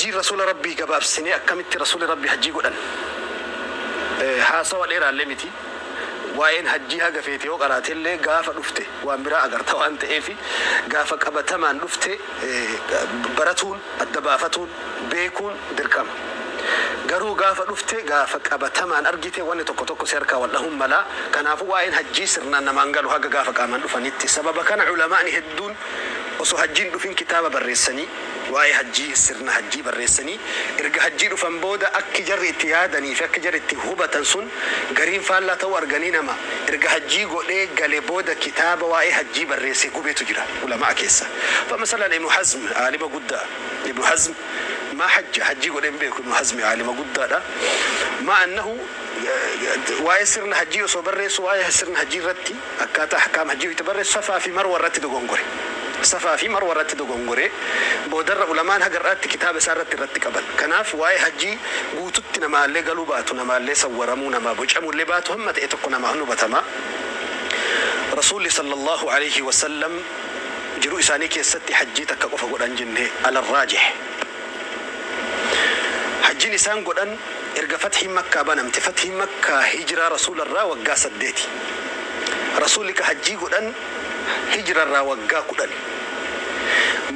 Hajjiin Rasuula Rabbii gabaabsinee akkamitti Rasuulli Rabbii hajjii godhan? Haasawa dheeraallee miti. Waa'een hajjii haga feete yoo qaraatellee gaafa dhufte waan biraa agarta waan ta'eef gaafa qabatamaan dhufte baratuun, adda baafatuun, beekuun dirqama. Garuu gaafa dhufte gaafa qabatamaan argite wanni tokko tokko si harkaa wal dhahuun mala. Kanaafuu waa'een hajjii sirnaan namaan galu haga gaafa qaamaan dhufanitti. Sababa kana ulamaa'ni hedduun osoo hajjiin dhufin kitaaba barreessanii waa'ee hajjii, sirna hajjii barreessanii erga hajjii dhufan booda akki jarri itti yaadanii fi akki jarri itti hubatan sun gariin faallaa ta'uu arganii nama erga hajjii godhee gale booda kitaaba waa'ee hajjii barreesse gubetu jira ulama'a keessa. Fa masalan Ibnu Hazm aalima guddaa Ibnu Hazm maa hajja hajjii godhee hin beeku Ibnu Hazmi aalima guddaadha. Ma annahu waa'ee sirna hajjii osoo barreessu waa'ee sirna hajjii irratti Akkaataa ahkaam hajjii wayta barreessu Safaa fi Marwa irratti dogongore. Safaa fi Marwa irratti dogongore. Boodarra ulamaan haga har'aatti kitaaba isaa irratti irratti qaban. Kanaaf waa'ee hajjii guututti namaallee galuu baatu, namaallee sawwaramuu, namaa bocamuullee baatu hamma ta'e tokko namaaf ni hubatama. Rasuulli sallallaahu aleyhi wa sallam jiruu isaanii keessatti hajjii takka qofa godhan jenne alarraajih. Hajjiin isaan godhan erga fathiin Makkaa banamte. Fathiin Makkaa hijraa Rasuularraa waggaa saddeeti. Rasuulli ka hajjii godhan hijrarraa waggaa kudhani.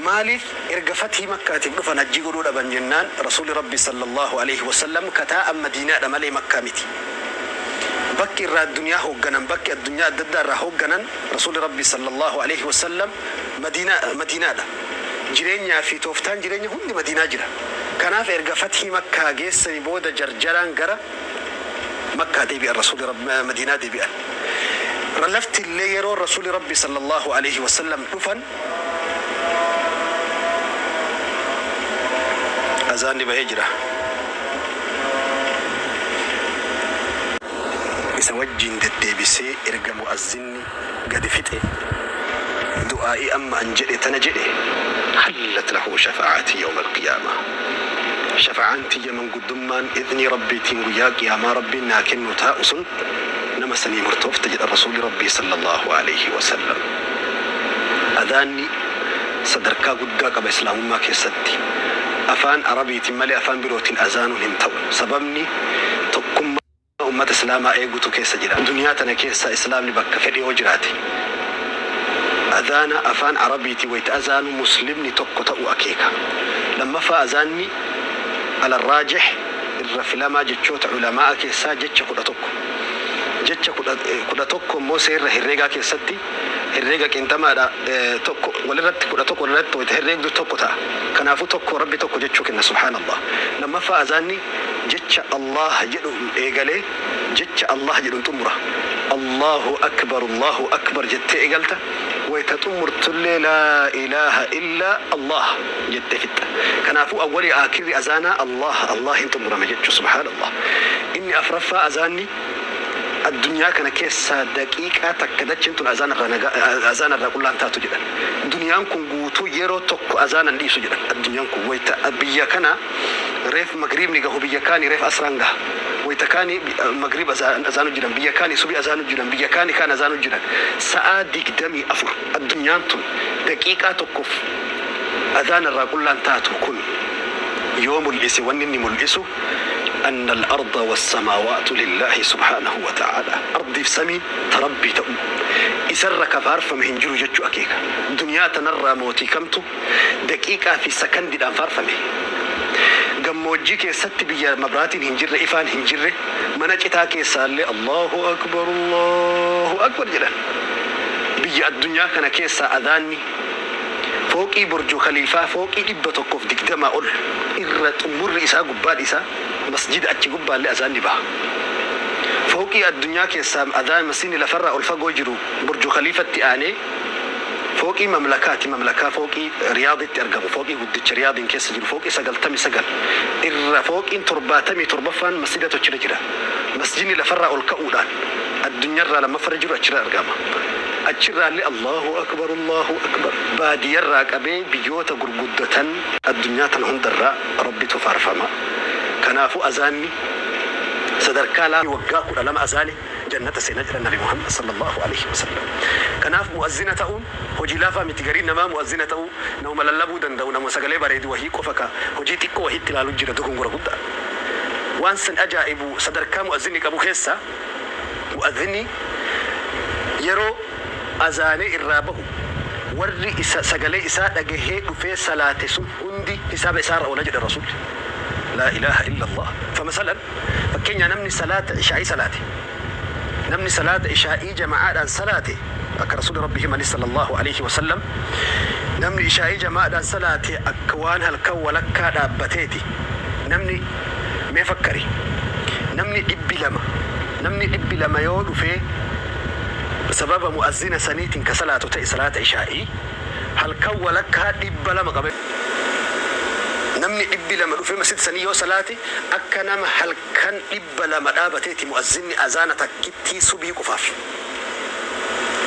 Maaliif erga fathii Makkaatiif dhufan hajjii godhuu dhaban jennaan Rasuulli Rabbii sallallaahu aleyhi wasallam ka taa'an Madiinaadha malee Makkaa miti. Bakki irraa addunyaa hoogganan, bakki addunyaa adda addaa irraa hoogganan Rasuulli Rabbii sallallaahu aleyhi wasallam Madiinaa Madiinaadha. Jireenyaa fi tooftaan jireenya hundi Madiinaa jira. Kanaaf erga fathii Makkaa geessanii booda jarjaraan gara Makkaa deebi'an Rasuulli Rabbi Madiinaa deebi'an. Lafti illee yeroo Rasuulli Rabbi sallallaahu aleyhi wasallam dhufan azaanni bahee jira. Isa wajjiin deddeebisee erga mu'azzinni gadi fixe du'aa'ii amma an jedhe tana jedhe hallat lahu shafa'aatii yawmal qiyaamah shafa'aan tiyya manguddummaan idnii Rabbiitiin guyyaa qiyaamaa Rabbiin naa kennu taa'u sun nama sanii murtoofte jedhan Rasuulli Rabbii sallallaahu aleyhi wasallam. Adhaanni sadarkaa guddaa qaba islaamummaa keessatti. Afaan Arabiitiin malee afaan birootiin azaanuun hin ta'u. Sababni tokkummaa ummata islaamaa eegutu keessa jira. Duniyaa tana keessa islaamni bakka fedhe yoo jiraate adhaana afaan arabiitiin wayta azaanu muslimni tokko ta'uu akeeka. Lammaffaa azaanni ala raajih irra filamaa jechoota ulamaa'a keessaa jecha 11. Jecha 11 immoo seerra herreegaa keessatti herreega qinxamaadha tokko walirratti 11 walirratti wayta herreegdu tokko ta'a. Kanaafuu tokko Rabbi tokko jechuu kenna subhaanallah. Lammaffaa azaanni Jecha Allaah jedhuun eegalee jecha Allaah jedhuun xumura. Allaahu Akbar Allaahu Akbar jettee eegalta, wayta xumurtullee Laa ilaaha illaa Allaah jettee fixxa. Kanaafuu awwalii aakirri azaanaa Allaah Allaahiin xumurama jechu subhaanallah. Inni afraffaa azaanni addunyaa kana keessaa daqiiqaa takka dacheen tun azaana irraa nagaa azaana irraa qullaa hin taatu jedhan. Duniyaan kun guutuu yeroo tokko azaana hin dhiisu jedhan. Addunyaan kun wayta biyya kana Reef magriibni gahu biyya kaani reef asraan gaha. Wayta kaani magriib azaanu jiran biyya kaani subi azaanu jiran biyya kaani kaan azaanu jiran. Sa'aa 24 addunyaan tun daqiiqaa tokkof azaana irraa qullaan taatu kun yoo mul'ise wanni inni mul'isu anna al-arda was-samaawaatu lillaahi subhaanahu wa ta'aalaa. Ardiif samiin ta Rabbii ta'uu isarra ka faarfame hin jiru jechuu akeeka. Duniyaa tanarraa mootii kamtu daqiiqaa fi sakandiidhaan faarfame. Gammoojjii keessatti biyya mabraatiin hin jirre, ifaan hin jirre, mana citaa keessaallee Allaahu Akbar, Allaahu Akbar jedhan. Biyya addunyaa kana keessaa adhaanni fooqii Burju Khaliifaa fooqii 120 ol irra xummurri isaa gubbaan isaa masjida achi gubbaallee azaanni baha. Fooqii addunyaa keessaa adhaan masjidni lafarraa ol fagoo jiru Burju Khaliifatti aanee Fooqii Mamlakaati, Mamlakaa fooqii Riyaaditti argamu, fooqii guddicha Riyaadiin keessa jiru, fooqii 99 irra fooqiin 77ffaan masjidatu achirra jira. Masjidni lafarraa ol ka'uudhaan addunyarraa lammaffarra jiru achirra argama. Achirraallee Allaahu Akbar, Allaahu Akbar baadiyarraa qabee biyyoota gurguddatan addunyaa tana hundarraa Rabbitu faarfama. Kanaafuu azaanni sadarkaa waggaa 12 azaane. Jannata seena jedhan Nabi Muhammad sallallahu aleyhi wasallam. Kanaaf mu'azzina ta'uun hojii laafaa miti. Gariin namaa mu'azzina ta'uu namuma lallabuu danda'u, namuma sagalee bareedu wahii qofa ka hojii xiqqoo wahiitti ilaalu jira. Dogongora guddaa. Waan sin ajaa'ibu sadarkaa mu'azzinni qabu keessaa mu'azzinni yeroo azaanee irraa bahu warri isa sagalee isaa dhagahee dhufee salaate sun hundi hisaaba isaarra oola jedhan Rasuulli. Laa ilaaha illallah. Famasalan Fakkeenyaa namni salaata ishaa'ii salaate, namni salaata ishaa'ii jama'aadhaan salaate, akka Rasuulli Rabbii himani sallallaahu aleyhi wa sallam, namni ishaa'ii jama'aadhaan salaate akka waan halkan walakkaa dhaabbateeti. Namni, mee fakkari, namni 200, namni 200 yoo dhufee sababa mu'azzina saniitiin ka salaatu ta'e salaata ishaa'ii, halkan walakkaa 200 qaba. Namni 200 dhufee masjida sanii yoo salaate akka nama halkan 200 dhaabateeti mu'azzinni azaana takkittii subhii qofaaf.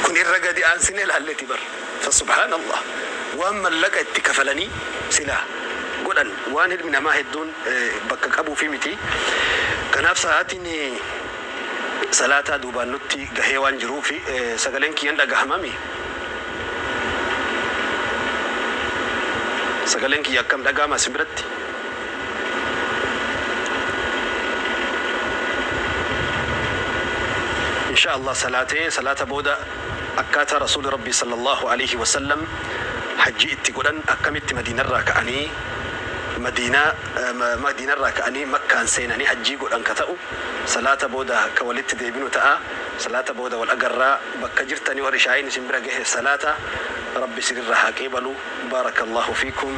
Kun irra gadi aansinee laalleeti bar. Fa subhaanallah waan mallaqa itti kafalanii silaa godhan waan ilmi namaa hedduun bakka qabuufii miti. Kanaaf sa'aatiin salaataa duubaan nutti gahee waan jiruuf sagaleen kiyya hin dhagahamami? Sagaleen kiyya akkam dhaga'ama isin biratti? Insha Allah salaatee salaata booda akkaataa Rasuuli Rabbii sallallahu aleyhi wasallam hajjii itti godhan akkamitti Madiinarraa ka'anii Madiinaa Madiinarraa ka'anii Makkaan seenanii hajjii godhan ka ta'u salaata booda ka walitti deebinu ta'a. Salaata booda wal agarra. Bakka jirtanii warri ishaa'iin isin bira gahe salaata. Rabbi isinirraa haa qeebalu. Baarakallahu fiikum.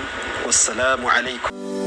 Wassalaamu aleykum.